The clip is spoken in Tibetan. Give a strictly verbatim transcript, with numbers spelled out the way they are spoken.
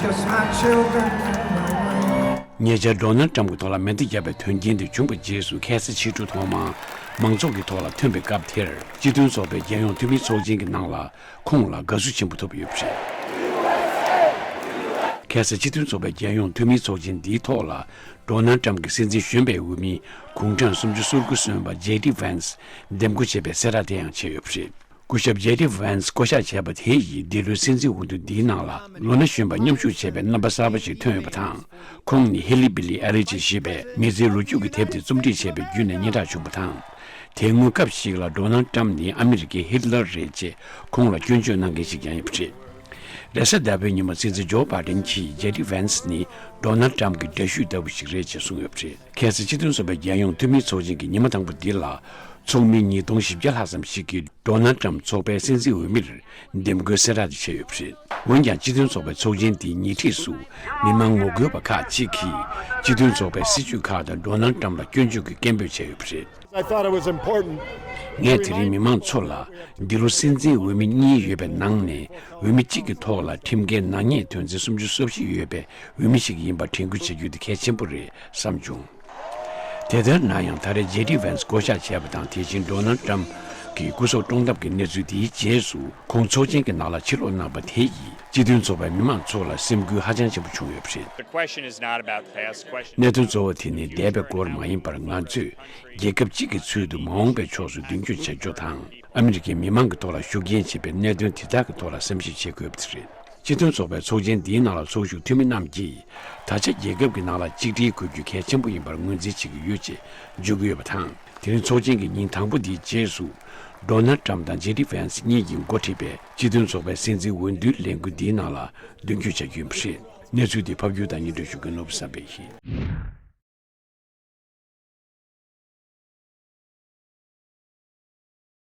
Cause my children and my wife. ཉེ་ཆར་ཌོ་ནལ་ཊམ་གྱི་ཐོག་ལ་མེ་མདའ་བརྒྱབ་པའི་དོན་རྐྱེན་དེ་བྱུང་བའི་རྗེས་སུ་ཁ་སང་ཕྱི་དྲོ་ཐོག་མར་མང་ཚོགས་ཀྱི་ཐོག་ལ་ཐོན་པའི་སྐབས་དེར་སྤྱི་མཐུན་ཚོགས་པའི་རྒྱལ་ཡོངས་འཐུས་མིའི་ཚོགས་ཆེན་གྱི་ནང་ལ་ཁོང་ལ་དགའ་བསུ་ཆེན་པོ་ཐོབ་ཡོད་པ་རེད། ཁ་སང་སྤྱི་མཐུན་ཚོགས་པའི་རྒྱལ་ཡོངས་འཐུས་མིའི་ཚོགས་ཆེན་འདིའི་ཐོག་ལ་ཌོ་ནལ་ཊམ་གྱི་སྲིད་འཛིན་གཞོན་པའི་འོས་མི་དགུང་གྲངས་སུམ་ཅུ་སོ་དགུ་སོན་པ་ཇེ་ཌི་ཝན་སི་འདེམས་བསྐོ་བྱས་པའི་གསལ་བསྒྲགས་དེ་ཡང་བྱས་ཡོད་པ་རེད། སྐུ་ཞབས་ཇེ་ཌི་ཝན་སི་བསྐོ་གཞག་བྱས་པ་དེ་ཡིས་འདི་ལོའི་སྲིད་འཛིན་འོས་བསྡུ་འདིའི་ནང་ལ་ལོ་ན་གཞོན་པ་མཉམ་ཞུགས་བྱས་པའི་རྣམ་པ་གསར་པ་ཞིག་ཐོན་ཡོད་པ་དང་། ཁོང་ནི་ཧི་ལི་བི་ལི་ཨེ་ལི་ཅི་ཞེས་པའི་མི་ཚེའི་ལོ་རྒྱུས་ཀྱི་དེབ་དེ་རྩོམ་སྒྲིག་བྱས་པའི་བརྒྱུད་ནས་སྙན་གྲགས་བྱུང་བ་དང་། དེ་སྔོན་སྐབས་ཤིག་ལ་ཌོ་ནལ་ཊམ་ནི་ཨ་མི་རི་ཀའི་ཧི་ལ་རི་རེད་ཅེས་ཁོང་ལ་སྐྱོན་བརྗོད་གནང་མཁན་ཞིག་ཀྱང་ཡིན་པ་རེད། རེས་གཟའ་ཟླ་བའི་ཉིན་མོ་སྲིད་འཛིན་ཇོ་བྷའི་ཌེན་གྱིས་ཇེ་ཌི་ཝན་སི་ནི་ཌོ་ནལ་ཊམ་གྱི་འདྲ་བཤུས་ལྟ་བུ་ཞིག་རེད་ཅེས་གསུངས་ཡོད་པ་རེད། ཁ་སང་སྤྱི་མཐུན་ཚོགས་པའི་རྒྱལ་ཡོངས་འཐུས་མིའི་ཚོགས་ཆེན་གྱི་ཉི་མ་དང་པོ་འདི་ལ་ཚོགས་མི་ཉིས་སྟོང་བཞི་བརྒྱ་ལྷག་ཙམ་ཞིག་གིས་ཌོ་ནལ་ཊམ་ཚོགས་པའི་སྲིད་འཛིན་འོས་མིར་འདེམས་བསྐོའི་གསལ་བསྒྲགས་དེ་བྱས་ཡོད་པ་རེད། འོན་ཀྱང་སྤྱི་མཐུན་ཚོགས་པའི་ཚོགས་ཆེན་འདིའི་ཉེ་འཁྲིས་སུ་མི་མང་ངོ་རྒོལ་བ་ཁག་ཅིག་གིས་སྤྱི་མཐུན་ཚོགས་པའི་སྲིད་ཇུས་ཁག་དང་ཌོ་ནལ་ཊམ་ལ་སྐྱོན་བརྗོད་ཀྱི་སྐད་འབོད་བྱས་ཡོད་པ་རེད། I thought it was important. ངས་དེ་རིང་མི་མང་ཚོ་ལ་འདི་ལོ་སྲིད་འཛིན་འོས་མི་གཉིས་ཡོད་པའི་ནང་ནས་འོས་མི་གཅིག་གི་ཐོག་ལ་ཁྲིམས་འགལ་ནག་ཉེས་དོན་ཚན་སུམ་ཅུ་སོ་བཞི་ཡོད་པའི་འོས་མི་ཞིག་ཡིན་པ་དྲན་སྐུལ་བྱ་རྒྱུ་དེ་གལ་ཆེན་པོ་རེད་བསམ་བྱུང་། དེ་ལྟར་ན་ཡང་ད་རེས་ཇེ་ཌི་ཝན་སི་བསྐོ་གཞག་བྱས་པ་དང་། དེ་བཞིན་ཌོ་ནལ་ཊམ་གྱི་སྐུ་སྲོག་བཀྲོངས་ཐབས་ཀྱི་གནས་ཚུལ་དེའི་རྗེས་སུ་ཁོང་ཚོགས་ཆེན་གྱི་ནང་ལ་ཕྱིར་ལོག་གནང་པ་དེ་ཡིས་སྤྱི་མཐུན་ཚོགས་པའི་མི་མང་ཚོ་ལ་སེམས་འགུལ་ཧ་ཅང་ཆེན་པོ་བྱུང་ཡོད་པ་རེད། The question is not about the past. The question གནད་དོན་གཙོ་བོ་དེ་ནི་འདས་པའི་སྐོར་མ་ཡིན་པར། ང་ཚོས་རྒྱལ་ཁབ་གཅིག་གི་ཚུལ་དུ་མ་འོངས་པའི་ཕྱོགས་སུ་མདུན་སྐྱོད་བྱ་རྒྱུ་དང་། ཨ་མི་རི་ཀའི་མི་མང་གི་ཐོག་ལ་ཤུགས་རྐྱེན་བྱེད་པའི་གནད་དོན་དེ་དག་གི་ཐོག་ལ་བསམ་གཞིག་བྱེད་དགོས་པ་དེ་རེད། སྤྱི་མཐུན་ཚོགས་པའི་ཚོགས་ཆེན་འདིའི་ནང་ལ་ཚོགས་ཞུགས་འཐུས་མི་རྣམས་ཀྱིས་ད་ཆ་རྒྱལ་ཁབ་ཀྱི་ནང་ལ་གཅིག་སྒྲིལ་དགོས་རྒྱུ་གལ་ཆེན་པོ་ཡིན་པར་ངོས་འཛིན་བྱེད་ཀྱི་ཡོད་ཅེས་བརྗོད་ཀྱི་ཡོད་པ་དང་། དེ་རིང་ཚོགས་ཆེན་གྱི་ཉིན་དང་པོ་འདིའི་རྗེས་སུ་ཌོ་ནལ་ཊམ་དང་ཇེ་ཌི་ཝན་སི་གཉིས་ཀྱིས་འགོ་ཁྲིད་པའི་སྤྱི་མཐུན་ཚོགས་པའི་སྲིད་འཛིན་འོས་བསྡུའི་ལས་འགུལ་འདིའི་ནང་ལ་མདུན་སྐྱོད་བྱ་རྒྱུ་ཡིན་པ་རེད། གནས་ཚུལ་འདི་ཕབ་སྒྱུར་དང་སྙན་སྒྲོན་ཞུ་མཁན་ནོར་བུ་བསམ་འཕེལ་ཡིན།